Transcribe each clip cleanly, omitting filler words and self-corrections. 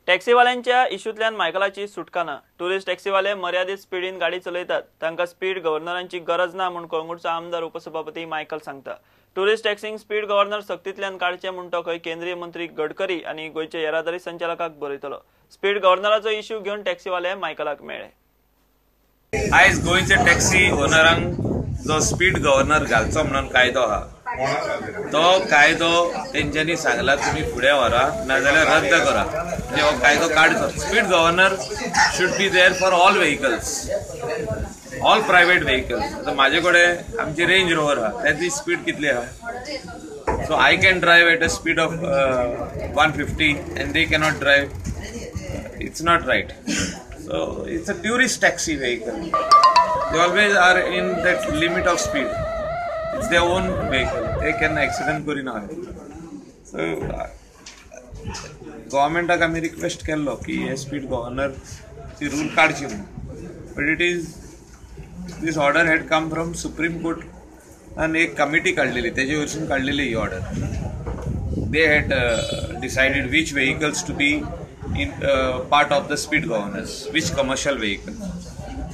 टॅक्सीवाल्यांच्या इशूंतल्यान मायकलाची सुटका ना. टुरिस्ट टॅक्सीवाले मर्यादीत स्पिडीन गाडी चलयतात, तांकां स्पीड गव्हर्नरांची गरज ना म्हूण कळंगूटचो आमदार उपसभापती मायकल सांगता. टुरिस्ट टॅक्सींक स्पीड गव्हर्नर सक्तींतल्यान काडचे म्हूण तो खंय केंद्रीय मंत्री गडकरी आनी गोंयच्या येरादारी संचालकाक बरयतलो. स्पीड गव्हर्नराचो इश्यू घेवन टॅक्सीवाले मायकलाक मेळ्ळे. आयज गोंयचे टॅक्सी ओनरांक जो स्पीड गव्हर्नर घालचो म्हणून कायदो आहा तो कायदो तेंच्यांनी सांगला तुमी फुडें व्हरा नाजाल्यार रद्द करा, म्हणजे हो कायदो काडचो. Speed governor should be there for all vehicles, all private vehicles. आतां म्हाजे कडेन आमची रेंज रोवर आहा, तेजी स्पीड कितली आहा? So I can drive at a speed of 150 and they cannot drive. It's not right. So it's a tourist taxi vehicle. They always are in that limit of speed. It's their own vehicle. They can accident karina. So government आमी request केल्लो की हे speed governor ची rule काडची म्हणून, but it is this order had come from Supreme Court आनी एक committee काडलेली तेजे वरसून काडलेली ही order. They had decided which vehicles to be in part of the speed governors, which commercial vehicles.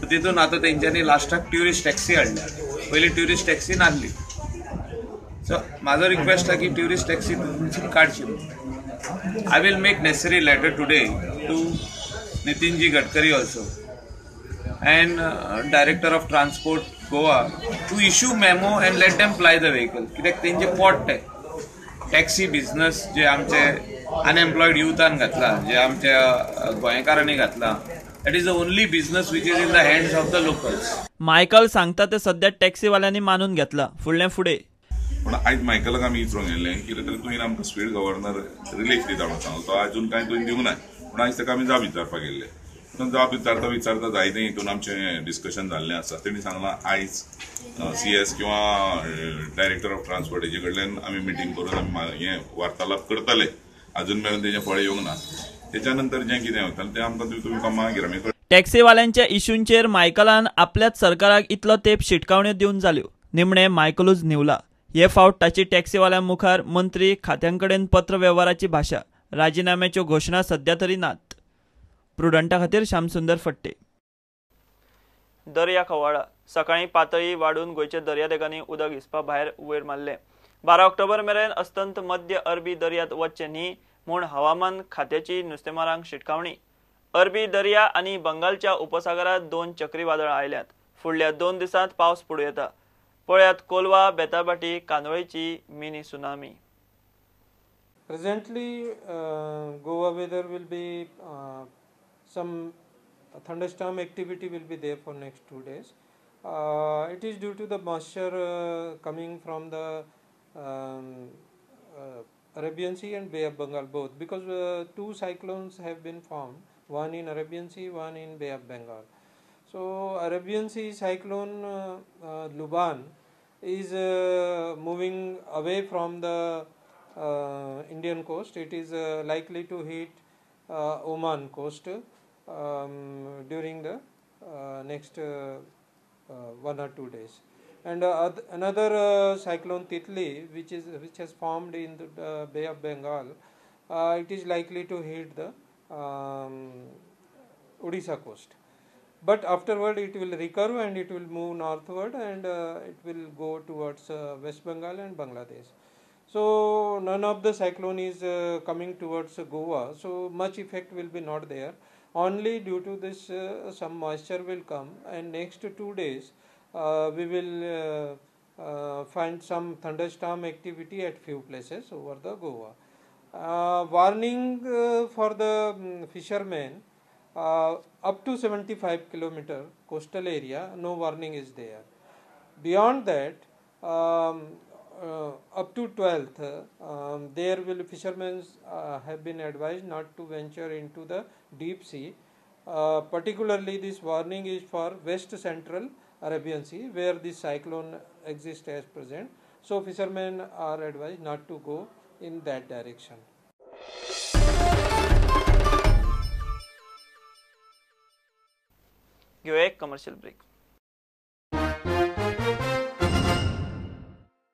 So तितून आतां तेंच्यांनी लास्टाक ट्युरिस्ट टॅक्सी हाडल्या, पयलीं ट्युरिस्ट टॅक्सी नासली. सो म्हाजो रिक्वेस्ट आहा की ट्युरिस्ट टॅक्सी तितून काडची. I will make necessary letter today to Nitinji Gadkari also and director of transport Goa to issue memo and let them ply the vehicle. कित्याक तेंचे पोट ते टॅक्सी बिझनस जे आमचे अनएम्प्लॉयड युथान घातला, जे आमच्या गोंयकारांनी घातला, that is the only business which is in the hands of the locals. Michael सांगता ते सध्या टॅक्सीवाल्यांनी मानून घेतला, फुडलें फुडें. पूण आयज मायकलाक आमी विचारूंक गेल्ले कितें तरी तुवें आमकां स्पीड गव्हर्नर रिलीफ दिता म्हणून सांगलो, तो अजून कांय तुवें दिवंक ना. पूण आयज ताका आमी जाप विचारपाक गेल्ले, जाप विचारता विचारता जायते हितून आमचें डिस्कशन जाल्लें आसा. तेणी सांगलां आयज सी एस किंवा डायरेक्टर ऑफ ट्रान्सपोर्ट हेजे कडल्यान आमी मिटींग करून आमी हें वार्तालाप करतले. अजून मेरेन तेजें फळ येवंक ना. तेच्या नंतर जें कितें वतालें तें आमकां तुमकां मागीर आमी. टॅक्सीवाल्यांच्या इशूंचेर मायकलान आपल्याच सरकाराक इतलो तेंप शिटकावण्यो दिवन जाल्यो, निमणें मायकलूच न्हिवला. हे फावट ताची टॅक्सीवाल्यां मुखार मंत्री खात्यांकडेन पत्र वेव्हाराची भाशा, राजिनाम्याच्यो घोशणा सध्या तरी नात. प्रुडंटा खातीर श्यामसुंदर फट्टे. दर्या खवाळा सकाळी पातळी वाडून गोंयच्या दर्यादेगांनी उदक हिसपा भायर वयर मारलें. 12 ऑक्टोबर मेरेन अस्तंत मध्य अरबी दर्यांत वचचें न्ही म्हूण हवामान खात्याची नुस्तेमारांक शिटकावणी. अरबी दर्या आनी बंगालच्या उपसागरांत 2 चक्रीवादळां आयल्यात. फुडल्या 2 दिसांत पावस पडूं येता. पळयात Colva, बेताबाटी, कांदोळेची mini tsunami. Presently Goa weather will be some thunderstorm activity will be there for next 2 days. It is due to the moisture coming from the Arabian Sea and Bay of Bengal both, because 2 cyclones have been formed, one in Arabian Sea, one in Bay of Bengal. So Arabian Sea cyclone Luban is moving away from the Indian coast. It is likely to hit Oman coast during the next 1 or 2 days. And another cyclone Titli, which has formed in the Bay of Bengal, it is likely to hit the Odisha coast. But afterward it will recurve and it will move northward and it will go towards West Bengal and Bangladesh. So none of the cyclone is coming towards Goa, so much effect will be not there. Only due to this some moisture will come, and next 2 days we will find some thunderstorm activity at few places over the Goa. Warning for the fishermen, up to 75 kilometer coastal area, no warning is there. Beyond that, up to 12th, there will fishermen have been advised not to venture into the deep sea. Particularly this warning is for west central Arabian Sea, where this cyclone exists as present. So fishermen are advised not to go in that direction. घेऊया एक commercial break.